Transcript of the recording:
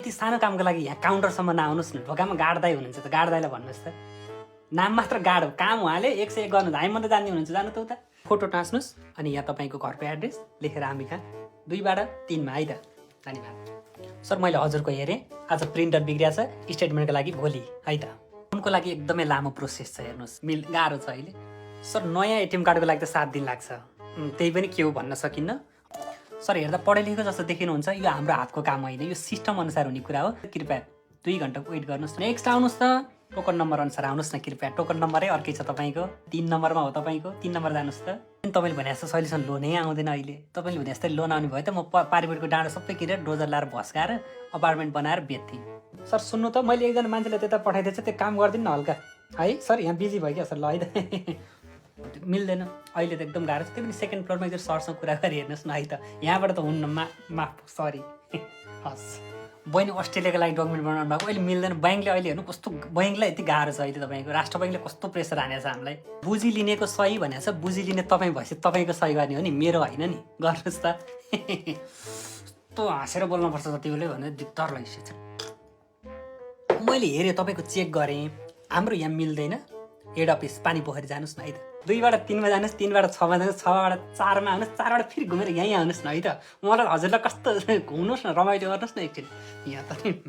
यति सानो कामको लागि यहाँ काउन्टरसम्म नआउनुहोस् न, ढोकामा गार्ड दाइ हुनुहुन्छ त गार्ड दाइलाई भन्नुहोस् त। नाम मात्र गार्ड हो, काम उहाँले 101 गर्नुहुन्छ। हामी मात्रै जान्ने हुनुहुन्छ, जानु त उता। फोटो टाँच्नुहोस् अनि यहाँ तपाईँको घरको एड्रेस लेखेर हामी कहाँ 2बाट 3मा है त। धन्यवाद सर, मैले हजुरको हेरेँ, आज प्रिन्टर बिग्रिया छ, स्टेटमेन्टको लागि भोलि है त। उनको लागि एकदमै लामो प्रोसेस छ, हेर्नुहोस् गाह्रो छ अहिले। सर नयाँ एटिएम कार्डको लागि त 7 दिन लाग्छ, त्यही पनि के हो भन्न सकिन्न। सर हेर्दा पढे लेखेको जस्तो देखिनुहुन्छ, यो हाम्रो हातको काम होइन, यो सिस्टम अनुसार हुने कुरा हो। कृपया 2 घन्टा वेट गर्नुहोस्। नेक्स्ट आउनुहोस् त, टोकन नम्बर अनुसार आउनुहोस् न कृपया। टोकन नम्बरै अर्कै छ तपाईँको, 3 नम्बरमा हो तपाईँको, 3 नम्बर जानुहोस् त। तपाईँले भने जस्तो सहिलेसन लोनै आउँदैन अहिले। तपाईँले भने जस्तै लोन आउने भयो त म पारिपट्टिको डाँडो सबै किनेर डोजर लाएर भस्काएर अपार्टमेन्ट बनाएर बेच्थेँ। सर सुन्नु त, मैले एकजना मान्छेलाई त्यता पठाइदिएछु, त्यो काम गरिदिनु न हल्का है। सर यहाँ बिजी भयो क्या सर, ल है त। मिल्दैन अहिले त एकदम गाह्रो छ। त्यो पनि सेकेन्ड फ्लोरमा एकचोटि सरसँग कुरा गरी हेर्नुहोस् न है त। यहाँबाट त हुन्न, माफ सरी। हस् बहिनी अस्ट्रेलियाको लागि डकुमेन्ट बनाउनु भएको, अहिले मिल्दैन। ब्याङ्कले अहिले हेर्नु कस्तो, ब्याङ्कलाई यति गाह्रो छ अहिले तपाईँको। राष्ट्र ब्याङ्कले कस्तो प्रेसर हानेको छ हामीलाई। बुझिलिनेको सही भनेको छ, बुझिलिने तपाईँ भएपछि तपाईँको सही गर्ने हो नि, मेरो होइन नि। गर्नुहोस् त। कस्तो हाँसेर बोल्नुपर्छ जति बेलै भने दिक्तर लागिसकेको छ। मैले हेरेँ, तपाईँको चेक गरेँ, हाम्रो यहाँ मिल्दैन। हेड अफिस पानी पोखरी जानुहोस् न है त। 2बाट 3मा जानुहोस्, 3बाट 6मा जानुहोस्, 6बाट 4मा आउनुहोस्, 4बाट फेरि घुमेर यहीँ आउनुहोस् न है त। मलाई हजुरलाई कस्तो घुम्नुहोस् न, रमाइलो गर्नुहोस् न एकछिन यहाँ त।